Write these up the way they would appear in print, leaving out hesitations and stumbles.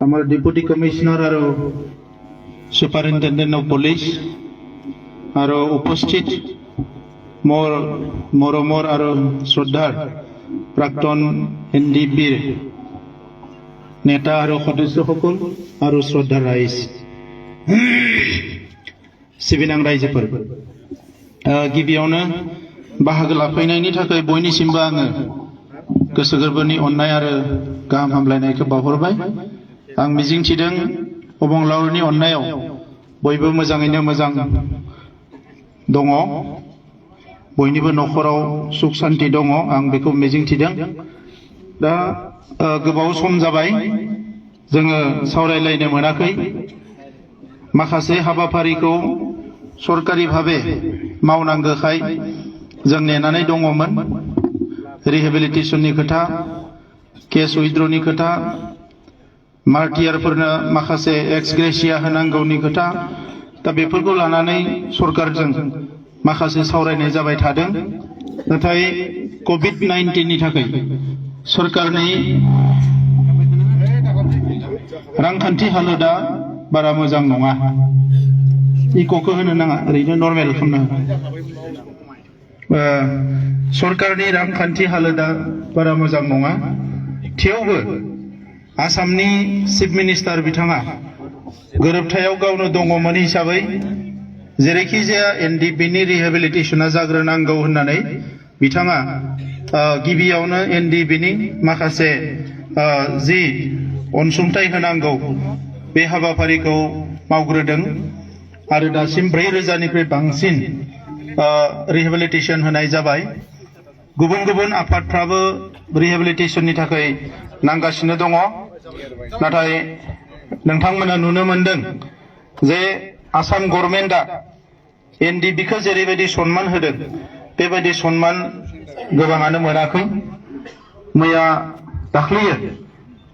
Amar Deputy Commissioner aro Superintendent of Police aro Upasthit Moromor aro Srodhar Prakton NDFB Neta aro Khadisya Hokul aro Srodhar Rais Sibinang Raijapur Gibiyaवनो बाहागो लाफैनायनि थाखाय बयनिसिमबो आङो गोसो गोरबोनि अननाय आरो गाहाम हामलायनायखौ बावहरबाय आं मिजिंथिदों अबंलावरनि अननायाव बयबो मोजाङैनो मोजां दङ बयनिबो नखराव सुख शान्ति दङ आं बेखौ मिजिंथिदों दा गोबाव सम जाबाय जोङो सावरायलायनो मोनाखै माखासे हाबाफारिखौ सरकारि भाबे मावनांगौखाय जों नेनानै दङमोन रिहेबिलिटेशननि खोथा केस उइथड्रनि खोथा मार्टियारफोरनो माखासे एक्सग्रेसिया होनांगौनि खोथा दा बेफोरखौ लानानै सरकारजों माखासे सावरायनाय जाबाय थादों नाथाय कोविड-19 नि थाखाय सरकारनि रांखान्थि हालोदा बारा मोजां नङा इकोखौ होनो नाङा ओरैनो नर्मेल खालामनो सरकारनि रांखान्थि हालोदा बारा मोजां नङा थेवबो आसामनि चिफ मिनिस्टार बिथाङा गोरोबथायाव गावनो दङमोन हिसाबै जेरैखि जाया एनडिएफबि नि रिहेबिलिटेशना जाग्रोनांगौ होननानै बिथाङा गिबियावनो एनडिएफबि नि माखासे जि अनसुंथाइ होनांगौ बे हाबाफारिखौ मावग्रोदों आरो दासिम 4,000 निफ्राय बांसिन रिहेबिलिटेशन होनाय जाबाय गुबुन गुबुन आफादफ्राबो रिहेबिलिटेशननि थाखाय नांगासिनो दङ नाथाय नोंथांमोना नुनो मोनदों जे आसाम गभर्नमेन्टआ एनडिएफबि खौ जेरैबायदि सन्मान होदों बेबायदि सन्मान गोबाङानो मोनाखै मैया दाख्लैयो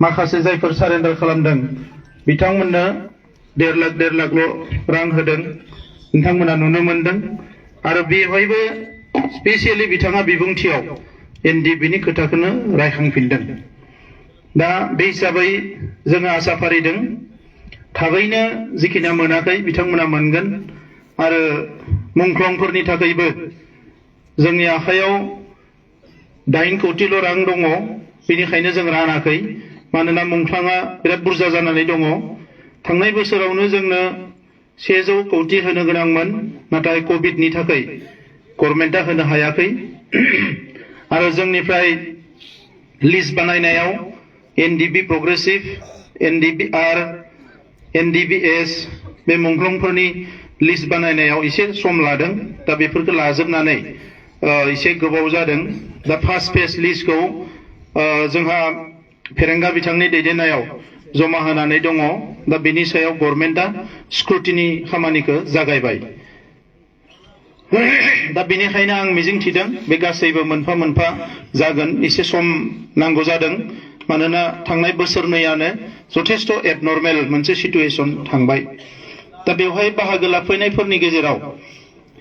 माखासे जायफोर सारेन्डार खालामदों बिथांमोननो 1.5 लाखल' रां होदों नोंथांमोना नुनो मोनदों आरो बेवहायबो स्पेसियेलि बिथाङा बिबुंथियाव एनडिएफबि नि खोथाखौनो रायखांफिनदों दा बे हिसाबै जोङो आसा फारिदों थाबैनो जिखिना मोनाखै बिथांमोना मोनगोन आरो मुंख्लंफोरनि थाखायबो जोंनि आखायाव 8 कौटिल' रां दङ बेनिखायनो जों रानाखै मानोना मुंख्लङा बिराद बुरजा जानानै दङ थांनाय बोसोरावनो जोंनो 100 कौटि होनो गोनांमोन नाथाय कोविडनि थाखाय गभर्नमेन्टआ होनो हायाखै आरो जोंनिफ्राय लिस्ट बानायनायाव एनडिएफबि प्रोग्रेसिव एनडिएफबि-आर एनडिएफबि-एस बे मुंख्लंफोरनि लिस्ट बानायनायाव एसे सम लादों दा बेफोरखौ लाजोबनानै एसे गोबाव जादों दा फार्स्ट फेज लिस्टखौ जोंहा फेरेंगा बिथांनि दैदेननायाव जमा होनानै दङ दा बेनि सायाव गभर्नमेन्टआ स्क्रुटिनि खामानिखौ जागायबाय दा बेनिखायनो आं मिजिंथिदों बे गासैबो मोनफा मोनफा जागोन एसे सम नांगौ जादों मानोना थांनाय बोसोरनैयानो जथेस्थ एबनर्मेल मोनसे सिचुएशन थांबाय दा बेवहाय बाहागो लाफैनायफोरनि गेजेराव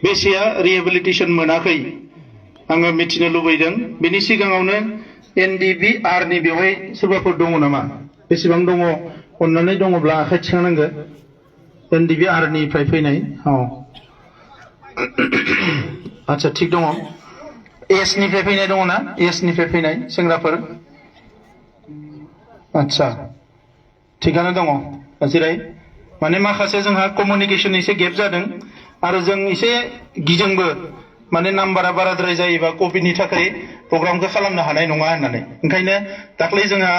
बेसेया रिहेबिलिटेशन मोनाखै आङो मिथिनो लुबैदों बेनि सिगाङावनो एनडिएफबि-आर नि बेवहाय सोरबाफोर दङ नामा बेसेबां दङ अननानै दङब्ला आखाइ थिखांनांगो एनडिएफबि-आर निफ्राय फैनाय आच्छा थिग दङ एस निफ्राय फैनाय दङ ना एस निफ्राय फैनाय सेंग्राफोर आच्छा थिगानो दङ जिराय माने माखासे जोंहा कमिउनिकेशन एसे गेप जादों आरो जों एसे गिदोंबो माने नाम्बारा बाराद्राय जायोबा कोविडनि थाखाय प्रग्रामखौ खालामनो हानाय नङा होननानै ओंखायनो दाख्लै जोंहा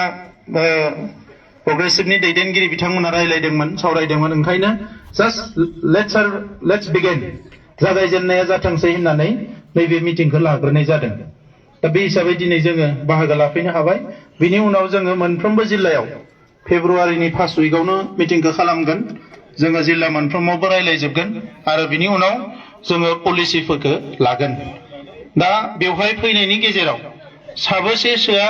प्रोग्रेसिभनि दैदेनगिरि बिथांमोना रायलायदोंमोन सावरायदोंमोन ओंखायनो जास्ट लेट्स बिगिन जागायजेननाया जाथोंसै होननानै नैबे मिटिंखौ लाग्रोनाय जादों दा बे हिसाबै दिनै जोङो बाहागो लाफैनो हाबाय बिनि उनाव जोङो मोनफ्रोमबो जिल्लायाव फेब्रुवारिनि फार्स्ट उइकआवनो मिटिंखौ खालामगोन जोङो जिल्ला मोनफ्रोमावबो रायलायजोबगोन आरो बिनि उनाव जोङो पलिसिफोरखौ लागोन दा बेवहाय फैनायनि गेजेराव साबेसेसोआ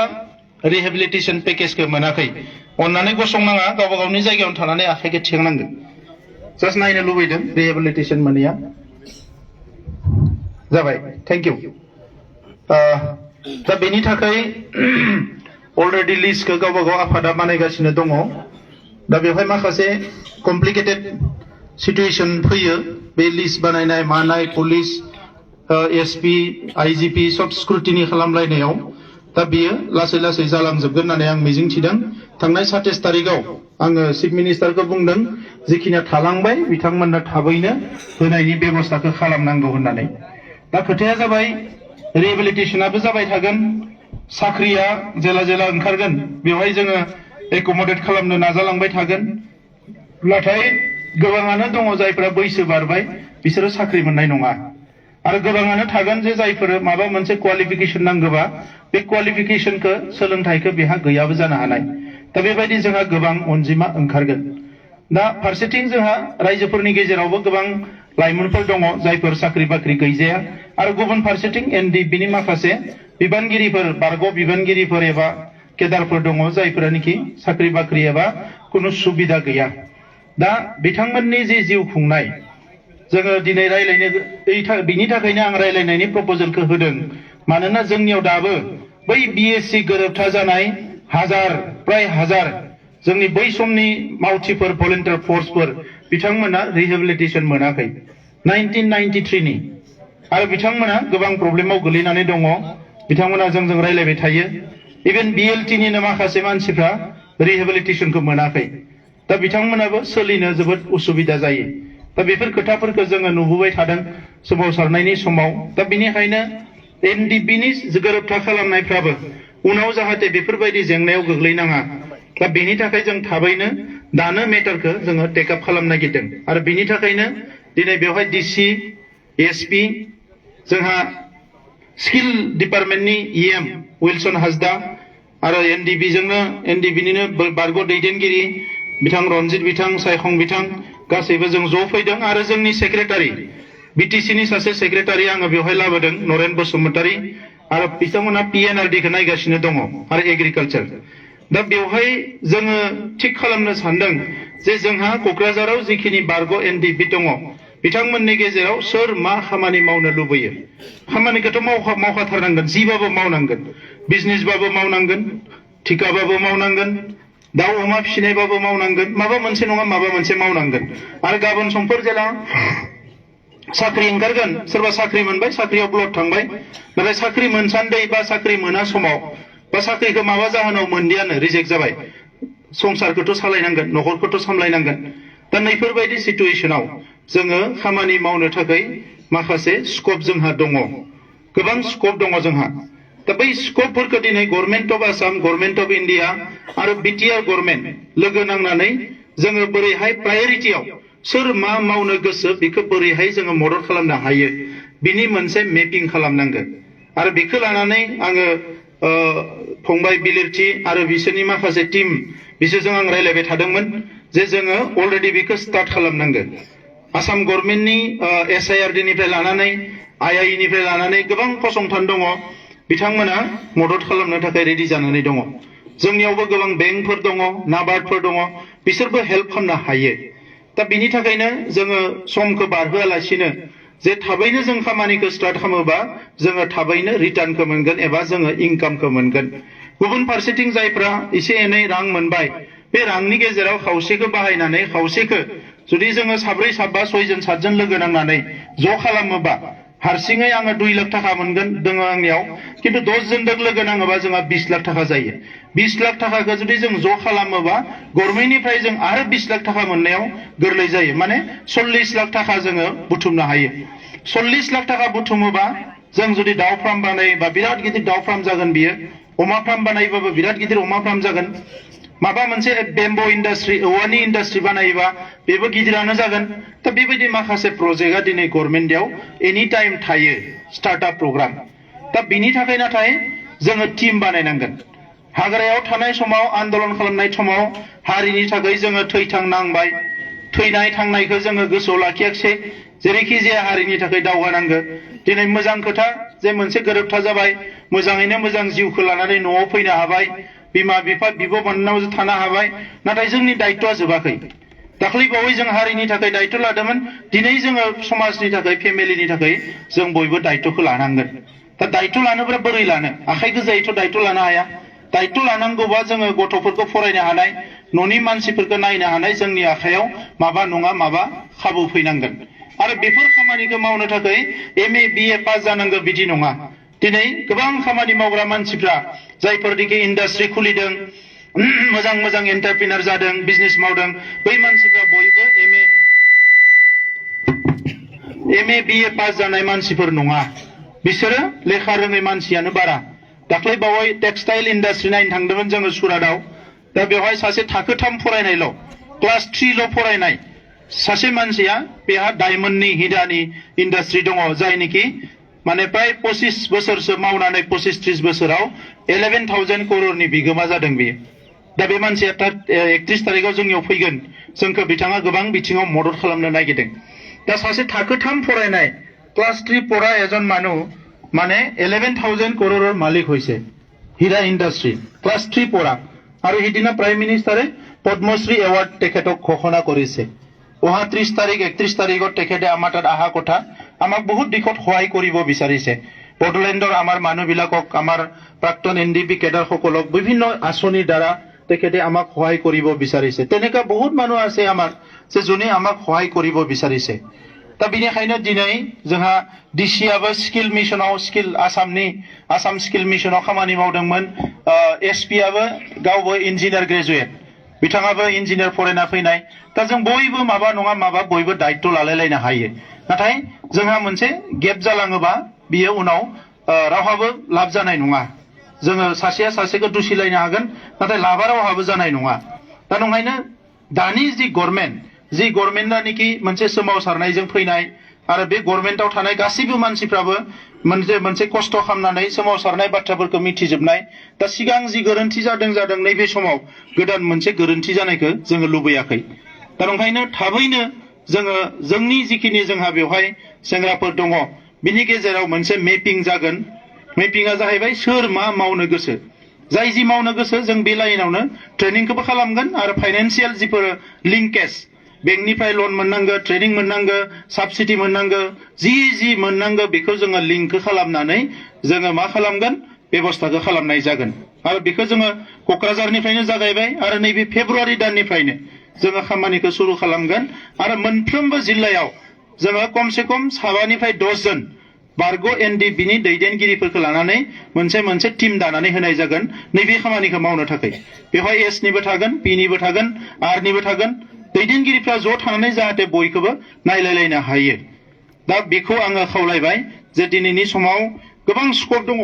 रिहेबिलिटेशन पेकेजखौ मोनाखै अननानै गसंनाङा गावबा गावनि जायगायावनो थानानै आखाइखौ थिखांनांगोन जास्ट नायनो लुबैदों रिहेबिलिटेशन मोनैया जाबाय थैंक इउ दा बेनि थाखाय अलरेडि लिस्टखौ गावबा गाव आफादा बानायगासिनो दङ दा बेवहाय माखासे कमप्लिकेटेड सिचुएशन फैयो बे लिस्ट बानायनाय मानाय पुलिस एसपी आईजीपी सब स्क्रुटिनि खालामलायनायाव दा बियो लासै लासै जालांजोबगोन होननानै आं मिजिंथिदों थांनाय 27 तारिखआव आङो चिफ मिनिस्टारखौ बुंदों जिखिनिया थालांबाय बिथांमोननो थाबैनो होनायनि बेबस्थाखौ खालामनांगौ होननानै दा खोथाया जाबाय रिहेबिलिटेशनाबो जाबाय थागोन साख्रिया जेला जेला ओंखारगोन बेवहाय जोङो एकमडेट खालामनो नाजालांबाय थागोन नाथाय गोबाङानो दङ जायफोरा बैसो बारबाय बिसोरो साख्रि मोननाय नङा आरो गोबाङानो थागोन जे जायफोर माबा मोनसे क्वालिफिकेशन नांगौबा बे क्वालिफिकेशनखौ सोलोंथाइखौ बेहा गैयाबो जानो हानाय दा बेबायदि जोंहा गोबां अनजिमा ओंखारगोन दा फारसेथिं जोंहा रायजोफोरनि गेजेरावबो गोबां लाइमोनफोर दङ जायफोर साख्रि बाख्रि गैजाया आरो गुबुन फारसेथिं एनडिएफबिनि माखासे बिबानगिरिफोर बारग' बिबानगिरिफोर एबा केदारफोर दङ जायफोरानोखि साख्रि बाख्रि एबा कुनु सुबिदा गैया दा बिथांमोननि जे जिउ खुंनाय जोङो दिनै रायलायनो बिनि थाखायनो आं रायलायनायनि प्रप'जेलखौ होदों मानोना जोंनियाव दाबो बै बिएससि गोरोबथा जानाय प्राय हाजार जोंनि बै समनि मावथिफोर भलन्टियार फर्सफोर बिथांमोना रिहेबिलिटेशन मोनाखै 1993 नि आरो बिथांमोना गोबां प्रब्लेमाव गोलैनानै दङ बिथांमोना जोंजों रायलायबाय थायो इभेन बिएलटिनिनो माखासे मानसिफ्रा रिहेबिलिटेशनखौ मोनाखै दा बिथांमोनाबो सोलिनो जोबोद उसुबिदा जायो दा बेफोर खोथाफोरखौ जोङो नुबोबाय थादों सोमावसारनायनि समाव दा बेनिखायनो एनडिएफबिनि गोरोबथा खालामनायफ्राबो उनाव जाहाथे बेफोरबायदि जेंनायाव गोग्लैनाङा दा बेनि थाखाय जों थाबैनो दानो मेटारखौ जोङो टेकआप खालामनो नागिरदों आरो बेनि थाखायनो दिनै बेवहाय डिसि एसपि जोंहा स्किल डिपार्टमेन्टनि इएम विल्सन हासदा आरो एनडिएफबिनिनो बारग' दैदेनगिरि बिथां रनजित बिथां सायखं बिथां गासैबो जों ज' फैदों आरो जोंनि सेक्रेटारि बिटिसिनि सासे सेक्रेटारि आङो बेवहाय लाबोदों नरेन बसुमतारी आरो बिथांमोना पिएनआरडिखौ नायगासिनो दङ आरो एग्रिकालचार दा बेवहाय जोङो थिक खालामनो सानदों जे जोंहा क'क्राझाराव जिखिनि बारग' एनडिएफबि दङ बिथांमोननि गेजेराव सोर मा खामानि मावनो लुबैयो खामानिखौथ' मावखाथारनांगोन जिबाबो मावनांगोन बिजनेसबाबो मावनांगोन थिकाबाबो मावनांगोन दाउ अमा फिसिनायबाबो मावनांगोन माबा मोनसे नङा माबा मोनसे मावनांगोन आरो गाबोन समफोर जेला साख्रि ओंखारगोन सोरबा साख्रि मोनबाय साख्रियाव ब्लड थांबाय नाथाय साख्रि मोनसान्दै बा साख्रि मोना समाव बा साख्रिखौ माबा जाहोनाव मोनदियानो रिजेक्ट जाबाय संसारखौथ' सालायनांगोन न'खरखौथ' सामलायनांगोन दा नैफोरबायदि सिचुएसनाव जोङो खामानि मावनो थाखाय माखासे स्कप जोंहा दङ गोबां स्कप दङ जोंहा दा बै स्कपफोरखौ दिनै government of Assam government of India आरो बिटिआर गभर्नमेन्ट लोगो नांनानै जोङो बोरैहाय प्रायरिटियाव सोर मा मावनो गोसो बेखौ बोरैहाय जोङो मदद खालामनो हायो बिनि मोनसे मेपिं खालामनांगोन आरो बेखौ लानानै आङो फंबाय बिलिरथि आरो बिसोरनि माखासे टीम बिसोरजों आं रायलायबाय थादोंमोन जे जोङो अलरेडि बेखौ स्टार्ट खालामनांगोन आसाम गभर्नमेन्टनि एसआइआरडि निफ्राय लानानै आइआइ निफ्राय लानानै गोबां फसंथान दङ बिथांमोना मदद खालामनो थाखाय रेडि जानानै दङ जोंनियावबो गोबां बेंकफोर दङ नाबार्डफोर दङ बिसोरबो हेल्प खालामनो हायो दा बिनि थाखायनो जोङो समखौ बारहोआलासिनो जे थाबैनो जों खामानिखौ स्टार्ट खालामोबा जोङो थाबैनो रिटार्नखौ मोनगोन एबा जोङो इनकामखौ मोनगोन गुबुन फारसेथिं जायफ्रा एसे एनै रां मोनबाय बे रांनि गेजेराव खावसेखौ बाहायनानै खावसेखौ जुदि जोङो साब्रै साबा सयजन सातजन लोगो नांनानै ज' खालामोबा हारसिङै आङो 2 लाख थाखा मोनगोन दङ आंनियाव खिन्थु 10 जनजों लोगो नाङोबा जोंहा 20 लाख थाखा जायो 20 लाख थाखाखौ जुदि जों ज' खालामोबा गभर्नमेन्टनिफ्राय जों आरो 20 लाख थाखा मोननायाव गोरलै जायो माने 40 लाख थाखा जोङो बुथुमनो हायो 40 लाख थाखा बुथुमोबा जों जुदि दाउ फार्म बानायोबा बिराद गिदिर दाउ फार्म जागोन बियो अमा फार्म बानायोबाबो बिराद गिदिर अमा फार्म जागोन माबा मोनसे बेम्बो इन्डास्ट्रि औवानि इन्डास्ट्रि बानायोबा बेबो गिदिरानो जागोन दा बेबायदि माखासे प्रजेक्टआ दिनै गभर्नमेन्टआव एनि टाइम थायो स्टार्टआप प्रग्राम दा बिनि थाखाय नाथाय जोङो टीम बानायनांगोन हाग्रायाव थानाय समाव आन्दोलन खालामनाय समाव हारिनि थाखाय जोङो थैथां नांबाय थैनाय थांनायखौ जोङो गोसोआव लाखियाखिसै जेरैखि जाया हारिनि थाखाय दावगानांगौ दिनै मोजां खोथा जे मोनसे गोरोबथा जाबाय मोजाङैनो मोजां जिउखौ लानानै न'आव फैनो हाबाय बिमा बिफा बिब' बिनानाव थानो हाबाय नाथाय जोंनि दायित्वआ जोबाखै दाख्लै बावै जों हारिनि थाखाय दायित्व लादोंमोन दिनै जोङो समाजनि थाखाय फेमिलिनि थाखाय जों बयबो दायित्वखौ लानांगोन दा दायित्व लानोब्ला बोरै लानो आखाइ गोजायैथ' दायित्व लानो हाया दायित्व लानांगौबा जोङो गथ'फोरखौ फरायनो हानाय न'नि मानसिफोरखौ नायनो हानाय जोंनि आखायाव माबा नङा माबा खाबु फैनांगोन आरो बेफोर खामानिखौ मावनो थाखाय MA BA पास जानांगौ बिदि नङा दिनै गोबां खामानि मावग्रा मानसिफ्रा जायफोरनिखि इन्डास्ट्रि खुलिदों मोजां मोजां एन्टारप्रिनार जादों बिजनेस मावदों बै मानसिफ्रा बयबो MA BA पास जानाय मानसिफोर नङा बिसोरो लेखा रोङै मानसियानो बारा दाख्लै बावै टेक्सटाइल इन्डास्ट्रि नायनो थांदोंमोन जोङो सुरातआव दा बेवहाय सासे थाखो 3 फरायनायल' क्लास 3 ल' फरायनाय सासे मानसिया बेहा डायमन्डनि हिरानि इन्डास्ट्रि दङ जायनिखि माने प्राय 25 बोसोरसो मावनानै 25-30 बोसोराव 11,000 करोड़नि बिगोमा जादों बेयो दा बे मानसिया 31 तारिखआव जोंनियाव फैगोन जोंखौ बिथाङा गोबां बिथिङाव मदद खालामनो नागिरदों दा सासे थाखो 3 फरायनाय क्लास 3 पढ़ा एजन मानु माने 11,000 करोड़र मालिक হইছে হীরা ইন্ডাস্ট্রি ক্লাস 3 পড়া আৰু হিদিনা প্ৰাইম মিনিষ্টাৰে পদ্মশ্ৰী এৱাৰ্ড তেখেতক ঘোষণা কৰিছে ওহা 30 তাৰিখ 31 তাৰিখত তেখেতে আমাৰ তাত আহা কথা আমাক বহুত দিশত সহায় কৰিব বিচাৰিছে বডলেণ্ডৰ আমাৰ মানুহবিলাকক আমাৰ প্ৰাক্তন NDFB কেডাৰ সকলক বিভিন্ন আঁচনিৰ দ্বাৰা তেখেতে আমাক সহায় কৰিব বিচাৰিছে তেনেকা বহুত মানুহ আছে আমাৰ যে যোনে আমাক সহায় কৰিব বিচাৰিছে दा बिनिखायनो दिनै जोंहा DCआबो स्किल मिशनाव स्किल आसाम स्किल मिशनाव खामानि मावदोंमोन SPआबो गावबो इन्जिनियार ग्रेजुवेट बिथाङाबो इन्जिनियार फरायना फैनाय दा जों बयबो माबा नङा माबा बयबो दायित्व लालायलायनो हायो नाथाय जोंहा मोनसे गेप जालाङोबा बियो उनाव रावहाबो लाब जानाय नङा जोङो सासेया सासेखौ दुसिलायनो हागोन नाथाय लाबा रावहाबो जानाय नङा दा नंखायनो दानि जि गभर्नमेन्टआ निखि मोनसे सोमावसारनायजों फैनाय आरो बे गभर्नमेन्टआव थानाय गासैबो मानसिफ्राबो मोनसे खस्थ' खालामनानै सोमावसारनाय बाथ्राफोरखौ मिथिजोबनाय दा सिगां जि गोरोन्थि जादों नैबे समाव गोदान मोनसे गोरोन्थि जानायखौ जोङो लुबैयाखै दा नंखायनो थाबैनो जोङो जोंनि जिखिनि जोंहा बेवहाय सेंग्राफोर दङ बिनि गेजेराव मोनसे मेपिं जागोन मेपिंआ जाहैबाय सोर मा मावनो गोसो जाय जि मावनो गोसो जों बे लाइनावनो ट्रेनिंखौबो खालामगोन आरो फाइनान्सियेल जिफोर लिंकेज बेंकनिफ्राय लन मोननांगौ ट्रेनिं मोननांगौ साबसिडि मोननांगौ जि मोननांगौ बेखौ जोङो लिंक खालामनानै जोङो मा खालामगोन बेबस्थाखौ खालामनाय जागोन आरो बेखौ जोङो क'क्राझारनिफ्रायनो जागायबाय आरो नैबे फेब्रुवारि दाननिफ्रायनो जोङो खामानिखौ सुरु खालामगोन आरो मोनफ्रोमबो जिल्लायाव जोङो खमसे खम 7निफ्राय 10 जन बारग' NDFBनि दैदेनगिरिफोरखौ लानानै मोनसे टीम दानानै होनाय जागोन नैबे खामानिखौ मावनो थाखाय बेवहाय Sनिबो थागोन Pनिबो थागोन Rनिबो थागोन दैदेनगिरिफ्रा ज' थानानै जाहाथे बयखौबो नायलायलायनो हायो दा बेखौ आङो खावलायबाय जे दिनैनि समाव गोबां स्कप दङ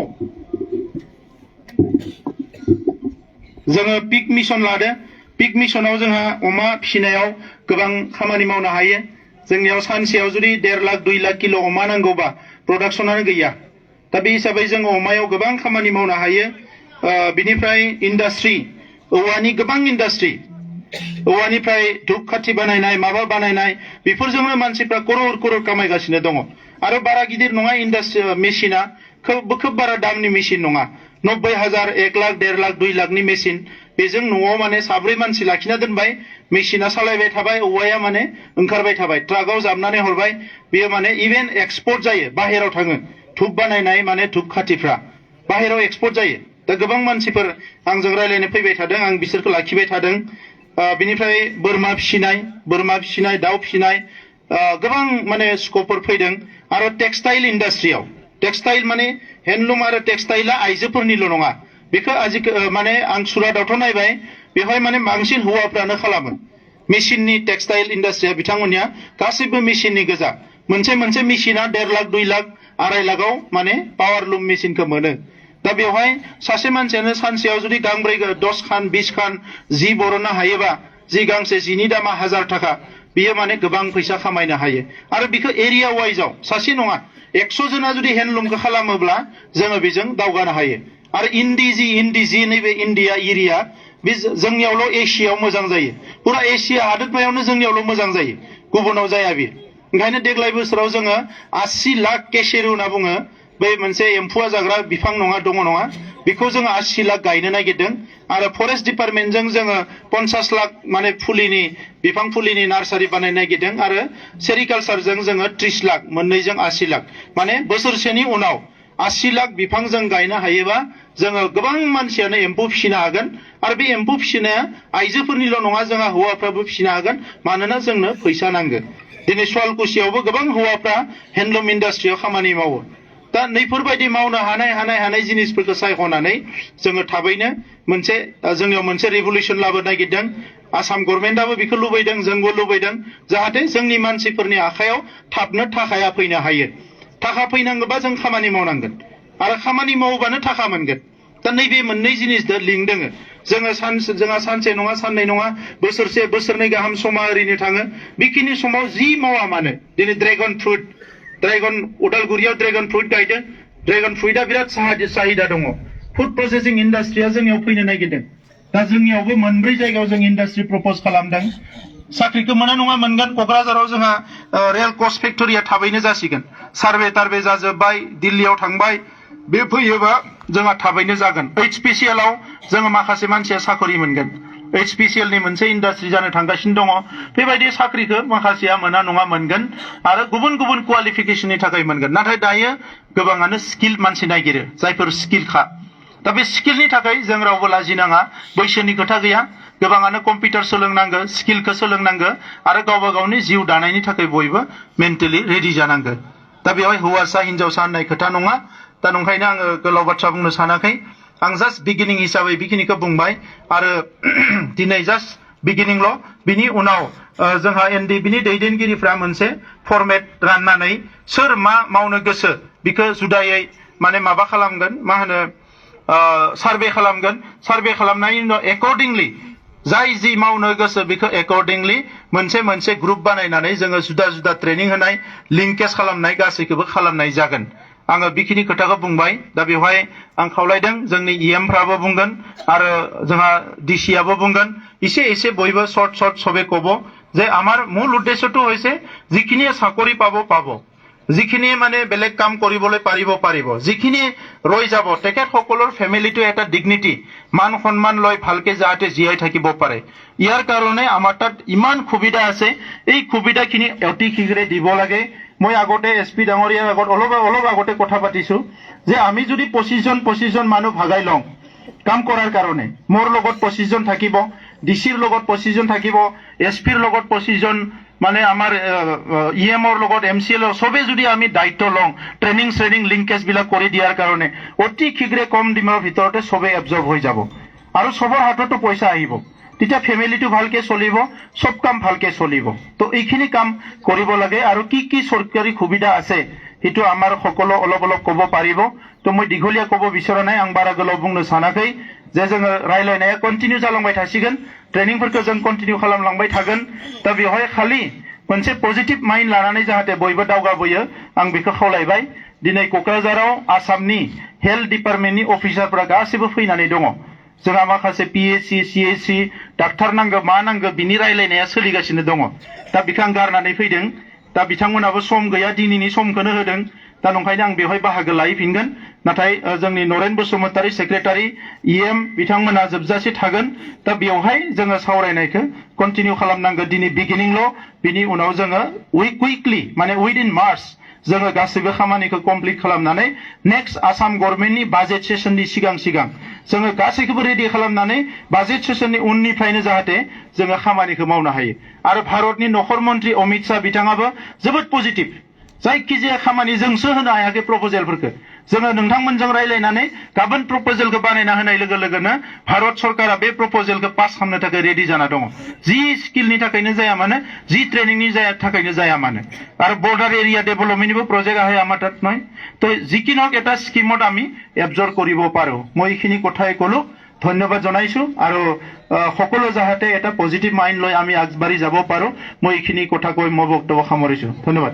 जोङो पिक मिशन लादो पिक मिशनाव जोंहा अमा फिसिनायाव गोबां खामानि मावनो हायो जोंनियाव सानसेयाव जुदि 1.5 लाख 2 लाख किल' अमा नांगौबा प्रडाक्शनानो गैया दा बे हिसाबै जोङो अमायाव गोबां खामानि मावनो हायो बिनिफ्राय इन्डास्ट्रि औवानि गोबां इन्डास्ट्रि औवानिफ्राय धूपखाथि बानायनाय माबा बानायनाय बेफोरजोंनो मानसिफ्रा करोड़ कामायगासिनो दङ आरो बारा गिदिर नङा इन्डास्ट्रि मेसिना खोब बारा दामनि मेसिन नङा 90,000 1 लाख 1.5 लाख 2 लाखनि मेसिन बेजों न'आव माने 7 मानसि लाखिना दोनबाय मेसिना सालायबाय थाबाय औवाया माने ओंखारबाय थाबाय ट्राकआव जाबनानै हरबाय बेयो माने इभेन एक्सपोर्ट जायो बाहेराव थाङो धूप बानायनाय माने धूपखाथिफ्रा बाहेराव एक्सपोर्ट जायो दा गोबां मानसिफोर आंजों रायलायनो फैबाय थादों आं बिसोरखौ लाखिबाय थादों बिनिफ्राय बोरमा फिसिनाय दाउ फिसिनाय गोबां माने स्कपफोर फैदों आरो टेक्सटाइल इन्डास्ट्रियाव टेक्सटाइल माने हेन्डलुम आरो टेक्सटाइला आइजोफोरनिल' नङा बेखौ माने आं सुरातआवथ' नायबाय बेवहाय माने बांसिन हौवाफ्रानो खालामो मेसिननि टेक्सटाइल इन्डास्ट्रिया बिथांमोननिया गासैबो मेसिननि गोजा मोनसे मेसिना 1.5 लाख 2 लाख 2.5 लाखआव माने पावारलुम मेसिनखौ मोनो दा बेवहाय सासे मानसियानो सानसेयाव जुदि गांब्रै 10 खान 20 खान जि बरननो हायोबा जि गांसे जिनि दामा 1000 थाखा बियो माने गोबां फैसा खामायनो हायो आरो बेखौ एरिया वाइजआव सासे नङा 100 जना जुदि हेन्डलुमखौ खालामोब्ला जोङो बेजों दावगानो हायो आरो इन्दि जि नैबे इन्डिया एरिया बे जोंनियावल' एसियायाव मोजां जायो पुरा एसिया हादोरमायावनो जोंनियावल' मोजां जायो गुबुनाव जाया बे ओंखायनो देग्लाय बोसोराव जोङो 80 लाख केसेरु होनना बुङो बै मोनसे एम्फौआ जाग्रा बिफां दङ नङा बेखौ जोङो 80 लाख गायनो नागिरदों आरो फरेस्ट डिपार्टमेन्टजों जोङो 50 लाख माने बिफां फुलिनि नार्सारि बानायनो नागिरदों आरो सेरिकालचारजों जोङो 30 लाख मोननैजों 80 लाख माने बोसोरसेनि उनाव 80 लाख बिफां जों गायनो हायोबा जोङो गोबां मानसियानो एम्फौ फिसिनो हागोन आरो बे एम्फौ फिसिनाया आइजोफोरनिल' नङा जोंहा हौवाफ्राबो फिसिनो हागोन मानोना जोंनो फैसा नांगौ दिनै सुवालकुसियावबो गोबां हौवाफ्रा हेन्डलुम इन्डास्ट्रियाव खामानि मावो दा नैफोरबायदि मावनो हानाय जिनिसफोरखौ सायख'नानै जोङो थाबैनो मोनसे जोंनियाव मोनसे रिभलिउसन लाबोनो नागिरदों आसाम गभर्नमेन्टआबो बेखौ लुबैदों जोंबो लुबैदों जाहाथे जोंनि मानसिफोरनि आखायाव थाबनो थाखाया फैनो हायो थाखा फैनांगौबा जों खामानि मावनांगोन आरो खामानि मावोबानो थाखा मोनगोन दा नैबे मोननै जिनिसजों लिंक दोङो जोंहा सानसे नङा साननै नङा बोसोरसे बोसोरनै गाहाम समा ओरैनो थाङो बेखिनि समाव जि मावा मानो दिनै ड्रेगन उदालगुरियाव ड्रेगन फ्रुइट गायदों ड्रेगन फ्रुइटआ बिराद साहिदा दङ फुड प्रसेसिं इन्डास्ट्रिया जोंनियाव फैनो नागिरदों दा जोंनियावबो मोनब्रै जायगायाव जों इन्डास्ट्रि प्रपज खालामदों साख्रिखौ मोना नङा मोनगोन क'क्राझाराव जोंहा रेल कस्ट फेक्टरिया थाबैनो जासिगोन सार्भे टार्भे जाजोब्बाय दिल्लीयाव थांबाय बे फैयोबा जोंहा थाबैनो जागोन HPCL आव जोङो माखासे मानसिया साखरि मोनगोन HPCL नि मोनसे इन्डास्ट्रि जानो थांगासिनो दङ बेबायदि साख्रिखौ माखासेया मोना नङा मोनगोन आरो गुबुन गुबुन क्वालिफिकेशननि थाखाय मोनगोन नाथाय दायो गोबाङानो स्किल मानसि नागिरो जायफोर स्किलखा दा बे स्किलनि थाखाय जों रावबो लाजिनाङा बैसोनि खोथा गैया गोबाङानो कम्पिउटार सोलोंनांगौ स्किलखौ सोलोंनांगौ आरो गावबा गावनि जिउ दानायनि थाखाय बयबो मेन्टेलि रेडि जानांगौ दा बेवहाय हौवासा हिनजावसा होननाय खोथा नङा दा नंखायनो आङो गोलाव बाथ्रा बुंनो सानाखै आं जास्ट बिगिनिं हिसाबै बेखिनिखौ बुंबाय आरो दिनै जास्ट बिगिनिंल' बिनि उनाव जोंहा NDFBनि दैदेनगिरिफ्रा मोनसे फर्मेट राननानै सोर मा मावनो गोसो बेखौ जुदायै माने माबा खालामगोन मा होनो सार्भे खालामगोन सार्भे खालामनायनि उनाव एकर्डिंलि जाय जि मावनो गोसो बेखौ एकर्डिंलि मोनसे ग्रुप बानायनानै जोङो जुदा जुदा ट्रेनिं होनाय लिंकेज खालामनाय गासैखौबो खालामनाय जागोन आङो बेखिनि खोथाखौ बुंबाय दा बेवहाय आं खावलायदों जोंनि EM फ्राबो बुंगोन आरो जोंहा DCआबो बुंगोन एसे बयबो शर्ट সবে কব যে আমার মূল উদ্দেশ্যটো হৈছে যিখিনিয়ে চাকৰি পাব যিখিনি মানে বেলেগ কাম কৰিবলৈ পাৰিব যিখিনি ৰৈ যাব তেখেতসকলৰ ফ্যামিলিটো এটা ডিগনিটি মান সন্মান লৈ ভালকে যাতে জীয়াই থাকিব পাৰে ইয়াৰ কাৰণে আমাৰ তাত ইমান সুবিধা আছে এই সুবিধাখিনি অতি শীঘ্ৰে দিব লাগে মই আগতে SP ডাঙৰীয়াৰ আগত অলপ আগতে কথা পাতিছো যে আমি যদি 25 জন মানুহ ভাগাই লওঁ কাম কৰাৰ কাৰণে মোৰ লগত 25 জন থাকিব DCৰ লগত 25 জন থাকিব SPৰ লগত 25 জন মানে আমাৰ EMৰ লগত MCL সবে যদি আমি দায়িত্ব লওঁ ট্ৰেনিং লিংকেজ বিলাক কৰি দিয়াৰ কাৰণে অতি শীঘ্ৰে কম দিনৰ ভিতৰতে সবে এবজৰ্ব হৈ যাব আৰু সবৰ হাততো পইচা আহিব তেতিয়া ফ্যামিলিটো ভালকে চলিব সব কাম ভালকে চলিব তো এইখিনি কাম কৰিব লাগে আৰু কি চৰকাৰী সুবিধা আছে হেতু আমাৰ সকলো অলপ ক'ব পাৰিব তো মই দীঘলীয়া ক'ব বিচৰা নাই आं बारा गोलाव बुंनो सानाखै जे जोङो रायलायनाया कन्टिन्यू जालांबाय थासिगोन ट्रेनिंफोरखौ जों कन्टिन्यू खालामलांबाय थागोन दा बेवहाय खालि मोनसे पजिटिभ माइन्ड लानानै जाहाथे बयबो दावगाबोयो आं बेखौ खावलायबाय दिनै क'क्राझाराव आसामनि हेल्थ डिपार्टमेन्टनि अफिसारफोरा गासिबो फैनानै दङ जोंहा माखासे PHC CHC डाक्टार नांगौ मा नांगौ बिनि रायलायनाया सोलिगासिनो दङ दा बिखौ आं गारनानै फैदों दा बिथांमोनाबो सम गैया दिनैनि समखौनो होदों दा नंखायनो आं बेवहाय बाहागो लाहैफिनगोन नाथाय जोंनि नरेन बसुमतारी सेक्रेटारि EM बिथांमोना जोबजासे थागोन दा बेवहाय जोङो सावरायनायखौ कन्टिन्यू खालामनांगौ दिनै बिगिनिंल' बिनि उनाव जोङो कुइकलि माने उइदिन मार्च जोङो गासैबो खामानिखौ कमप्लिट खालामनानै नेक्स्ट आसाम गभर्नमेन्टनि बाजेट सेसननि सिगां जोङो गासैखौबो रेडि खालामनानै बाजेट सेसननि उननिफ्रायनो जाहाथे जोङो खामानिखौ मावनो हायो आरो भारतनि नखर मन्त्रि अमित शाह बिथाङाबो जोबोद पजिटिभ जायखिजाया खामानि जोंसो होनो हायाखै प्रपोजेलफोरखौ जोङो नोंथांमोनजों रायलायनानै गाबोन प्रपोजेलखौ बानायना होनाय लोगोनो भारत सरकारा बे प्रपोजेलखौ पास खालामनो थाखाय रेडि जाना दङ जि स्किलनि थाखायनो जाया मानो जि ट्रेनिंनि थाखायनो जाया मानो आरो बर्डार एरिया डेभेलपमेन्टनिबो प्रजेक्ट आহে আমাৰ তাত নহয় তো যিকিনক এটা স্কিমত আমি এবজৰ্ব কৰিব পাৰো মই এইখিনি কথাই ক'লো ধন্যবাদ জনাইছো আৰু সকলো যাহাতে এটা পজিটিভ মাইন্ড লৈ আমি আগবাঢ়ি যাব পাৰো মই এইখিনি কথা কৈ মই বক্তব্য সামৰিছো ধন্যবাদ